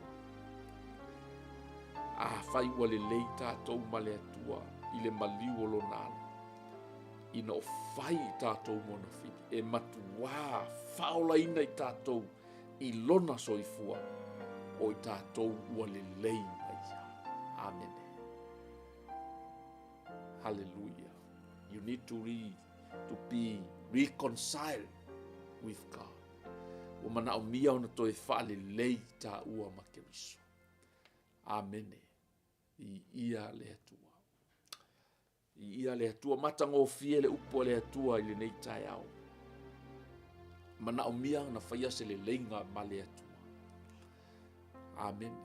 Afai ua lelei tatou ma le Atua i le maliu o lona alo, ina o fai i tatou ma ona fili, e matuā faaolaina i tatou i lona soifua, o i tatou ua lelei ma ia. Amene. Hallelujah. You need to, re, to be reconciled with God. Ua manaomia ona toe faalelei taua ma Keriso. Amene. Viia le Atua. Viia le Atua, matagofie le upu a le Atua i lenei taeao. Manaomia ona faia se leleiga ma le Atua. Amene.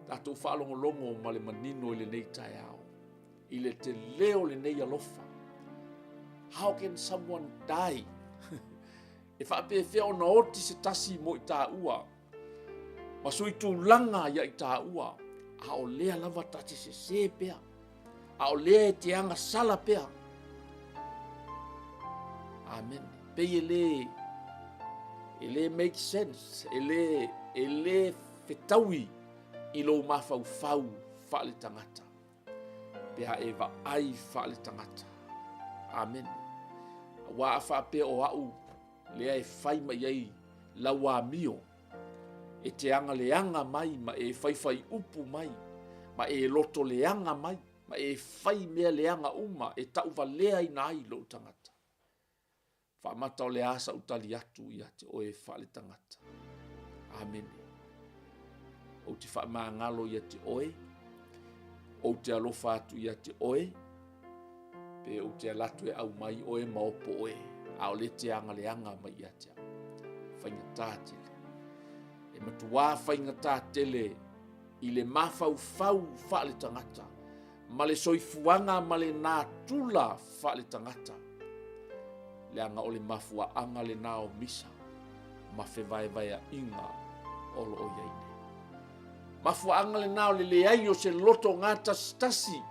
Tatou faalogologo ma le manino i lenei taeao, i le tele o lenei alofa. How can someone die? E faapefea ona oti se tasi mo i tāua ma sui tulaga ia i tāua, a o lea lava ta te sesē pea, a o lea e te agasala pea. Amen. Pei e le, e le make sense, e le, e le fetaui i lou mafaufau faaletagata. Pe a e vaai faaletagata. Amen. Aua a faapea o au lea e fai mai ai lau amio, e te agaleaga mai ma e faifai upu mai, ma e loto leaga mai, ma e fai mea leaga uma e tauvaleaina ai lou tagata. Faamata o le a sa'u tali atu ia te oe faaletagata. Amene. Ou te faamagalo ia te oe, ou te alofa atu ia te oe, pe ou te alu atu e aumai oe ma opo oe, a o le te agaleaga mai ia te au. Faigata tele. E matuā faigata tele i le mafaufau faaletagata ma le soifuaga ma le natura faaletagata, leaga o le mafuaaga lena o misa ma fevaevaeaiga o lo o i ai nei. Mafuaaga lena o le leai o se loto gatasitasi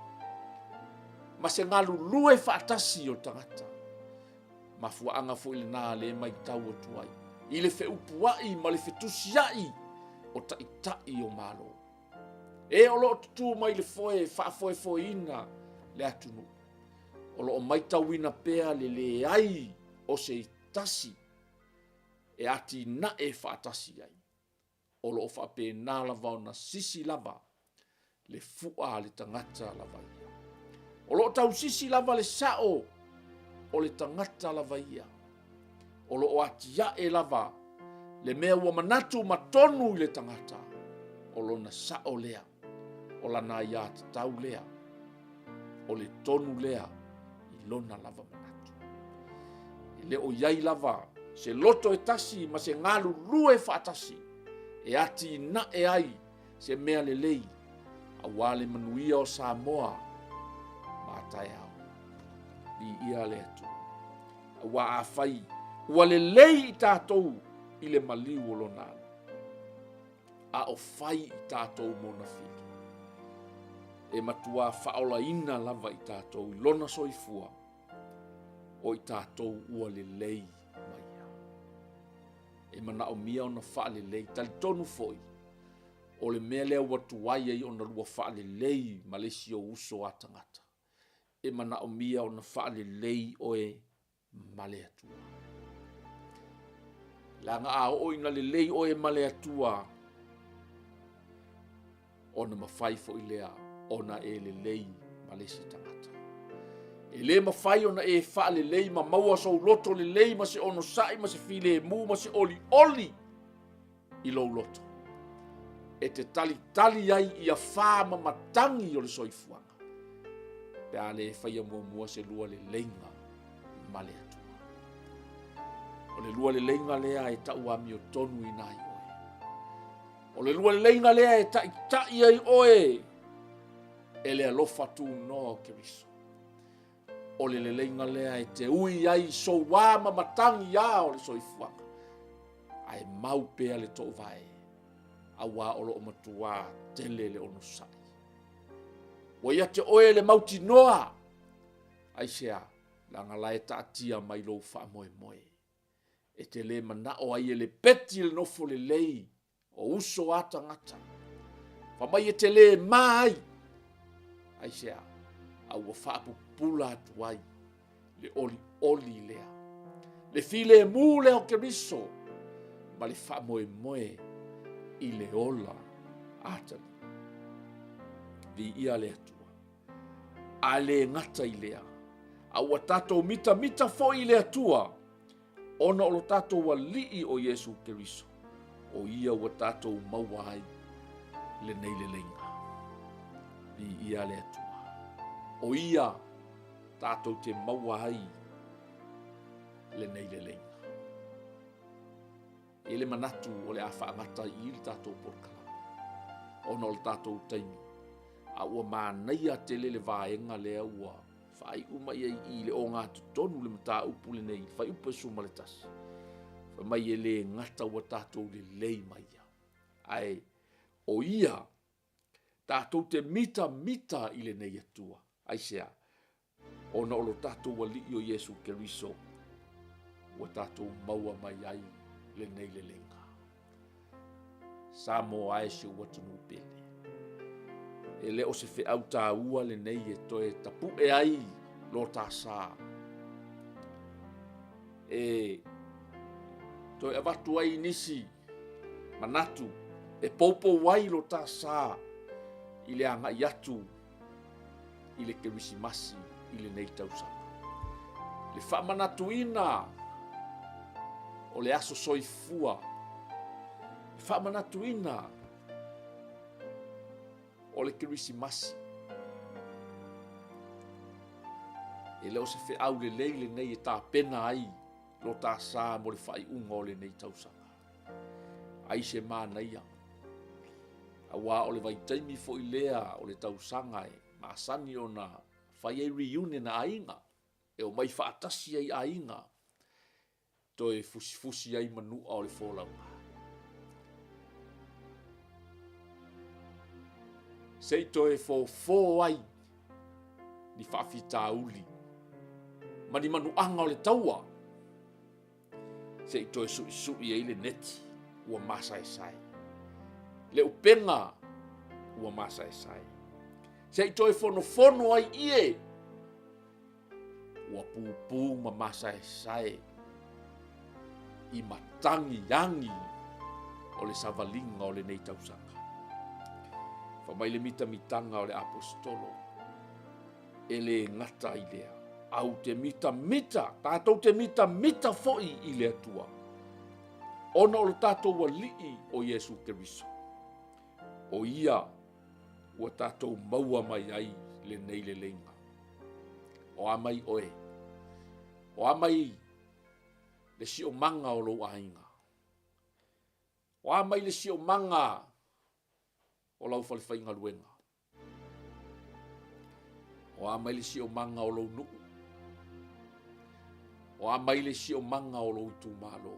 ma se galulue faatasi o tagata. Mafuaaga foi lena le maitau atu ai i le feupuai ma le fetusiai o taitai o Malo. E o lo o tutū mai le foe e faafoefoeina le atunuu. O lo o maitauina pea le leai o se tasi. e atinae faatasi ai. O lo o faapena lava ona sisi lava le fu'a a le tagata lava ia. O lo o tausisi lava le sa'o o le tagata lava ia. O lo o atia'e lava le mea ua manatu ma tonu i le tagata, o lona sa'o lea, o lana aiatatau lea, o le tonu lea i lona lava manatu. E le o i ai lava se loto e tasi ma se galulue faatasi e atinae ai se mea lelei aua le manuia o Samoa ma a taeao. Viia le Atua. Aua afai ua lelei i tatou i le maliu o lona alu, a o fai i tatou mona fili, e matua faaolaina lava i tatou i lona soifua, o i tatou ua lelei ma ia. E manaomia ona faalelei, talitonu foi, o le mea lea ua tuai ai ona lua faalelei ma le isi ou uso a tagata. E manaomia ona faalelei oe ma le Atua. Leaga a oo ina lelei oe ma le Atua, ona mafai foi lea ona e lelei ma le isi tagata. E le mafai ona e faalelei ma maua sou loto lelei ma se onosai ma se filemu ma se olioli i lou loto e te talitali ai i afā ma matagi o le soifuaga pe a le faia muamua se lua leleiga ma le Atua. O le lua leleiga lea e tau amiotonuina ai oe. O le lua leleiga lea e taitai ai oe e le alofa tunoa o Keriso. O le leleiga lea e te ui ai i soua ma matagi a o le soifuaga, ae mau pea le toovae, auā o lo o matuā tele le onosai. Ua ia te oe le mautinoa, aisea, leaga la e taatia mai lou faamoemoe. E te le manao ai e lepeti le nofo lelei o uso a tagata. Fa mai e te le ma ai, aisea, a ua faapupula atu ai le olioli lea, le filemu lea o Keriso ma le faamoemoe i le ola atalii. Viia le Atua. A le gata i lea, a ua tatou mitamita foi i le Atua, ona o lo tatou Alii o Iesu Keriso, o ia ua tatou maua ai lenei leleiga. Viia le Atua. O ia tatou te maua ai lenei leleiga. E i ai le manatu o le a faagata i i le tatou polokalame ona o le tatou taimi, a ua manaia tele le vaega lea ua faaiu mai ai i le ogatotonu le mataupu lenei, le fuaiupu 11. Fai mai e le gata ua tatou lelei ma ia, ae o ia tatou te mitamita i lenei Atua. Aisea? Ona o lo tatou Alii o Iesu Keriso ua tatou maua mai ai lenei leleiga. Samoa e si ou atunuu pele. E le o se feau taua lenei e toe tapu'e ai lo ta sa. E toe avatu ai nisi manatu e poupou ai lo ta sa i le agai atu i le Kerisimasi i lenei tausaga. Le faamanatuina o le aso soifua, le faamanatuina o le Kerisimasi. E le o se feau lelei lenei e tapena ai lo ta sa mo le faaiuga o lenei tausaga. Ai se manaia, aua o le vaitaimi foi lea o le tausaga e masani ona fai ai reunion a aiga, e omai faatasi ai aiga, toe fusifusi ai manua o le folauga. Se i toe fofo ai ni faafitauli ma ni manuaga o le taua, se i toe suisui ai le neti ua masaesae, le upega ua masaesae, se i toe fonofono ai ie ua pupū ma masaesae. i matagi agi o le savaliga o lenei tausaga. Fai mai le mitamitaga o le Aposetolo, e le gata i lea, a ou te mitamita, tatou te mitamita foi i le Atua, ona o lo tatou Alii o Iesu Keriso. O ia ua tatou maua mai ai lenei leleiga. O a mai oe? O a mai le siomaga o lou aiga? O a mai le siomaga o lau falefaigaluega? O a mai le siomaga o lou nuu? O a mai le siomaga o lou itumalo?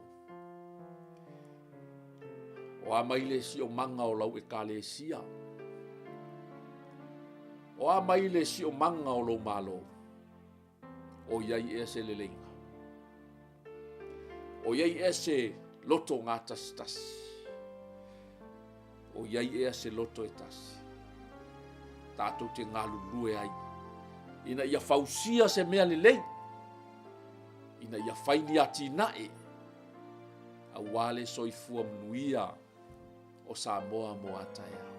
O a mai le siomaga o lau ekalesia? O a mai le siomaga o lou malo? O i ai ea se leleiga? O i ai ea se loto gatasitasi? O i ai ea se loto e tasi? Tatou te galulue ai ina ia fausia se mea lelei, ina ia fai ni atinae aua le soifua manuia o Samoa mo a taeao.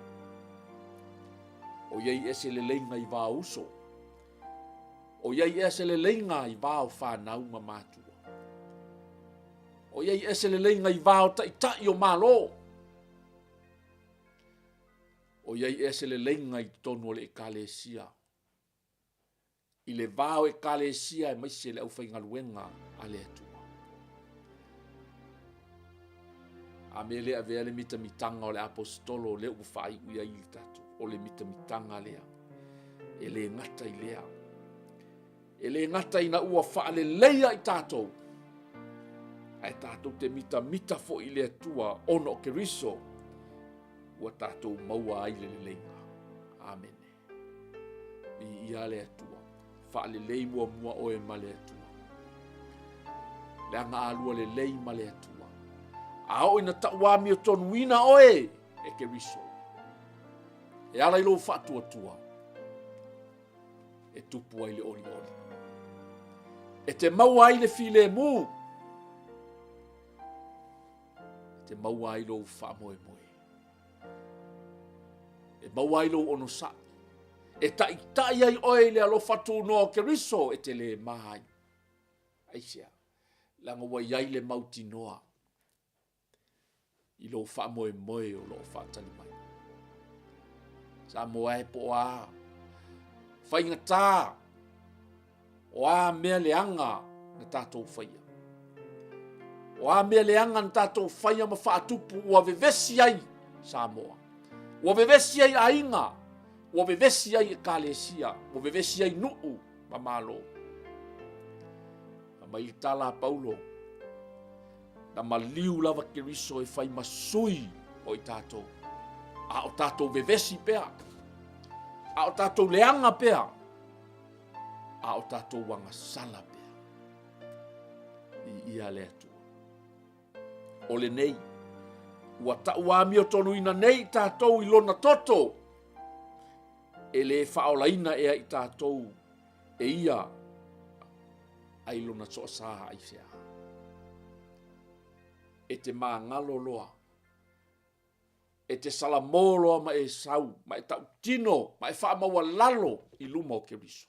O i ai ea se leleiga i va o uso? O i ai ea se leleiga i va o fanau ma matua? O i ai ea se leleiga i va o taitai o Malo? O i ai ea se leleiga i totonu o le Ekalesia? I le va o Ekalesia aemaise le aufaigaluega a le Atua. A mea le avea le mitamitaga o le aposetolo lea ua faaiu i ai le tatou, o le mitamitaga lea. E le gata i lea. E le gata ina ua faaleleia i tatou, ae tatou te mitamita foi i le Atua ona o Keriso ua tatou maua ai le leleiga. Amene. Viia le Atua. Faalelei muamua oe ma le Atua. Leaga a lua lelei ma le Atua. A oo ina tauamiotonuina oe e Keriso, e ala i lou faatuatua, e tupu ai le olioli. E te maua ai le filemu, e te maua ai lou faamoemoe. E maua ai lou onosai. E taitai ai oe i le alofa tunoa o Keriso e te le ma ai. Aisea? Leaga ua i ai le mautinoa i lou faamoemoe o lo o faatali mai. Samoa e po o a faigata O a mea leaga na tatou faia? O a mea leaga na tatou faia ma faatupu ua vevesi ai Samoa? Ua vevesi ai aiga, ua vevesi ai ekalesia, ua vevesi ai nuu ma Malo. Fai mai le tala a Paulo, na maliu lava Keriso e fai ma sui o i tatou, a o tatou vevesi pea, a o tatou leaga pea, a o tatou agasala pea. Viia le Atua. O lenei, ua tauamiotonuina nei i tatou i lona toto, e le faaolaina ea i tatou e ia ai lona toasā aisea. E te magalo loa E te salamo loa ma e sau, ma e tautino, ma e faamaualalo i luma o Keriso.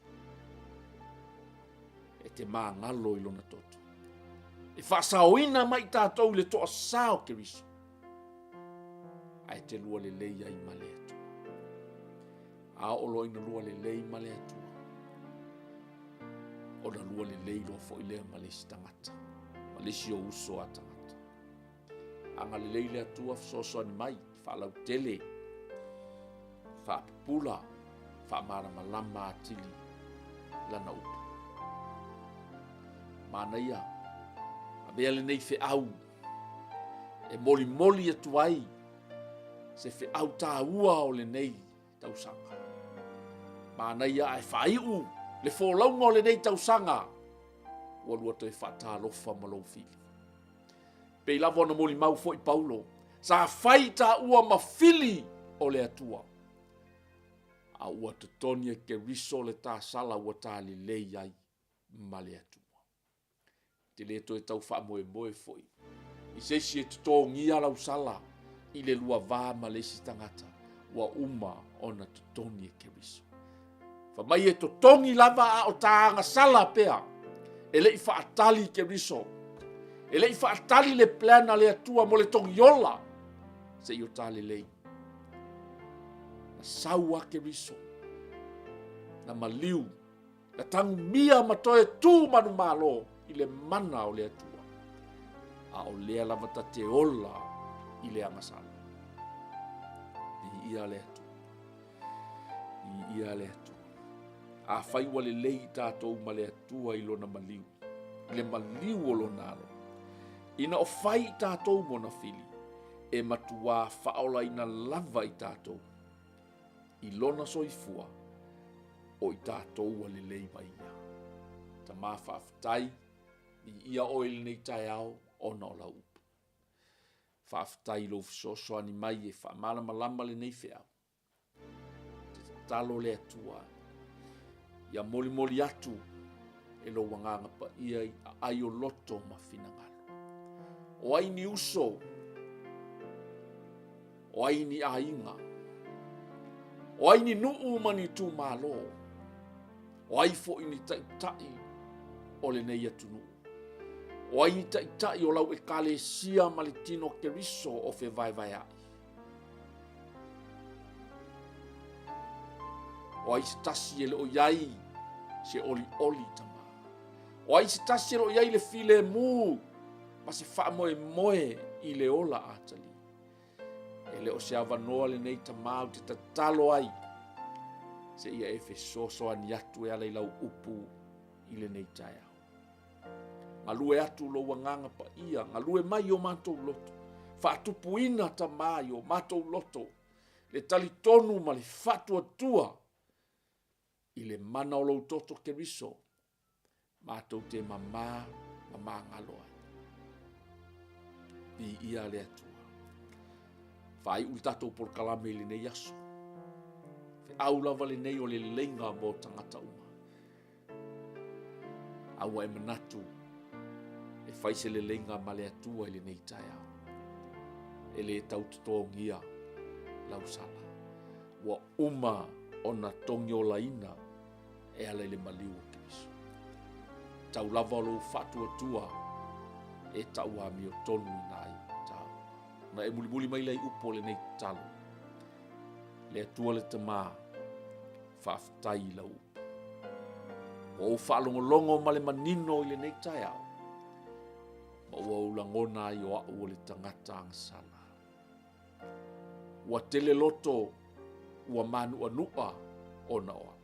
E te magalo i lona toto. E faasaoina mai i tatou i le toasā o Keriso. Ae te lua lelei ai ma le Atua. A oo loa ina lua lelei ma le Atua, ona lua lelei loa foi lea ma le isi tagata, ma le isi ou uso a tagata. Agalelei le Atua fesoasoani mai, faalautele, faapupula, faamalamalama atili lana upu. Manaia, avea lenei feau e molimoli atu ai se feau taua o lenei tausaga. Manaia ae faaiu le folauga o lenei tausaga ua lua toe faatalofa ma lou fili. Pei lava ona molimau foi Paulo, sa fai taua ma fili o le Atua, a ua totoni e Keriso le tasala ua ta lelei ai ma le Atua. Te le toe tau faamoemoe foi i se isi e totogia lau sala i le lua va ma le isi tagata ua uma ona totogi e Keriso. Fa mai e totogi lava a o ta agasala pea. E le i faatali Keriso. E le i faatali le plan a le Atua mo le togiola se i o ta lelei. Na sau a Keriso. Na maliu Na tagumia ma toe tu manumalo i le mana o le Atua, a o lea lava ta te ola i le agasala. Viia le Atua. Viia le Atua. Afai ua lelei i tatou ma le Atua i lona maliu, i le maliu o lona alo, ina o fai i tatou mona fili, e matuā faaolaina lava i tatou i lona soifua o i tatou ua lelei ma ia. Tama faafetai, viia oe i lenei taeao ona o lau upu. Faafetai i lou fesoasoani mai e faamalamalama lenei feau. Te tatalo le Atua ia molimoli atu e lou agaga paia i aai o loto ma finagalo. O ai ni uso O ai ni aiga? O ai ni nuu ma ni itumalo? O ai foi ni taitai o lenei atunuu? O ai ni taitai o lau ekalesia ma le tino Keriso o fevaevaea'i? O ai se tasi e le o i ai se olioli tama? O ai se tasi e le o i ai le filemu ma se faamoemoe i le ola atali? E le o se avanoa lenei tama ou te tatalo ai seia e fesoasoani atu e ala i lau upu i lenei taeao. Galue atu lou agaga paia, galue mai i o matou loto, faatupuina tama i o matou loto, le talitonu ma le faatuatua i le mana o lou toto Keriso matou te mamā ma magalo ai. Viia le Atua. Faaiu le tatou polokalame i lenei aso. Feau lava lenei o le leleiga mo tagata uma. A ua e manatu e fai se leleiga ma le Atua i lenei taeao. E le tau totogia lau sala. Ua uma ona togiolaina e ala i le maliu o Keriso. Tau lava o lou faatuatua e tau amiotonu ina ai tau. Na e mulimuli mai lea i upu o lenei tatalo. Le Atua le Tama, faafetai i lau upu. Ua ou faalogologo ma le manino i lenei taeao, ma ua ou lagona ai o au o le tagata agasala. Ua tele loto ua mānuʻanuʻa ona o au.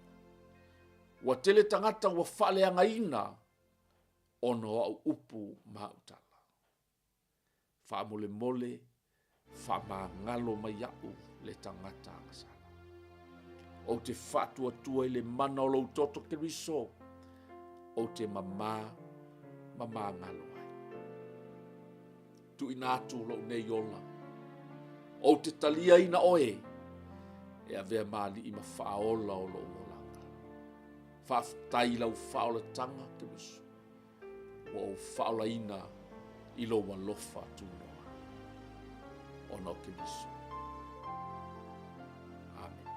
Ua tele tagata ua faaleagaina ona o au upu ma au tala. Faamolemole, faamagalo mai iaʻu le tagata agasala. Ou te faatuatua i le mana o lou toto Keriso, ou te mamā ma magalo ai. Tuuina atu lou nei ola. Ou te taliaina oe e avea ma alii ma faaola o lou olaga. Faafetai i lau faaolataga, Keriso, ua ou faaolaina i lou alofa tunoa ona o Keriso. Amene.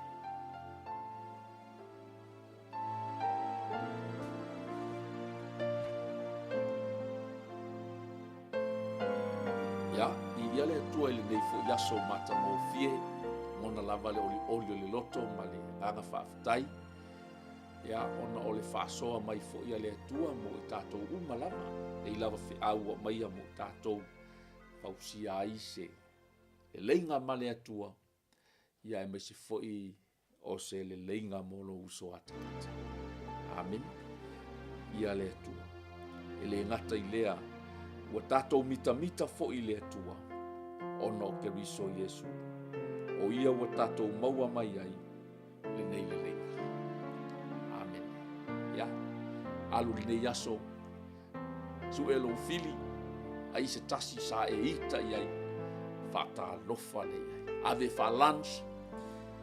Ia, viia le Atua i lenei foi aso matagofie, lagona lava le olioli o le loto ma le agaga faafetai, ia, ona o le faasoa mai foi a le Atua mo i tatou uma lava, nei lava feau ua aumaia mo i tatou, fausia ai se leleiga ma le Atua, ia aemaise foi o se leleiga mo lou uso a tagata. Amene. Ia le Atua. E le gata i lea, ua tatou mitamita foi i le Atua, ona o Keriso Iesu. O ia ua tatou maua mai ai lenei leleiga. Amene. Ia, alu lenei aso, Sue lou fili, ai se tasi sa e ita i ai, faatalofa lea i ai. Ave faa-lunch,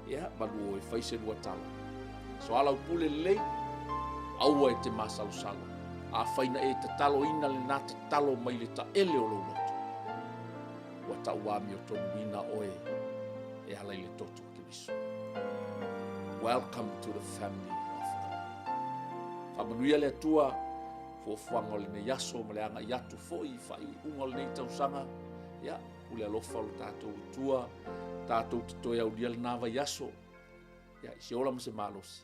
ia, malu o e fai se lua tala. Soalaupule lelei, aua e te masalosalo. Afai na e tataloina lena tatalo mai le taele o lou loto, ua tau amiotonuina oe e ala i le toto o Keriso. Welcome to the family of God. Faamanuia le Atua fuafuaga o lenei aso ma le agai atu foi i faaiuiuga o lenei tausaga. Ia, pule alofa o le tatou Atua, tatou te toe aulia lena vaiaso. Ia, i se ola ma se malosi,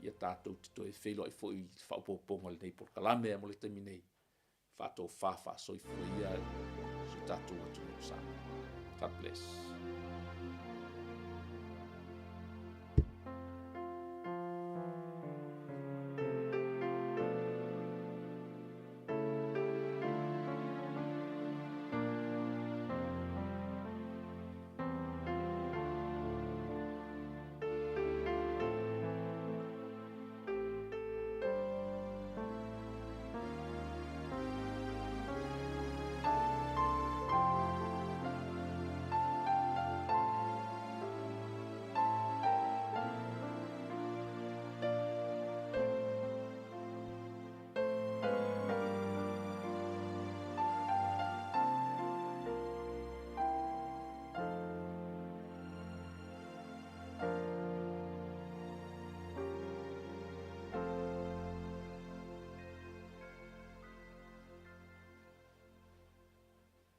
ia tatou te toe feiloai foi i le faaopoopoga o lenei polokalame mo le taimi nei. Faatofa faasoifua ia i si o tatou atunuu Samoa. God bless.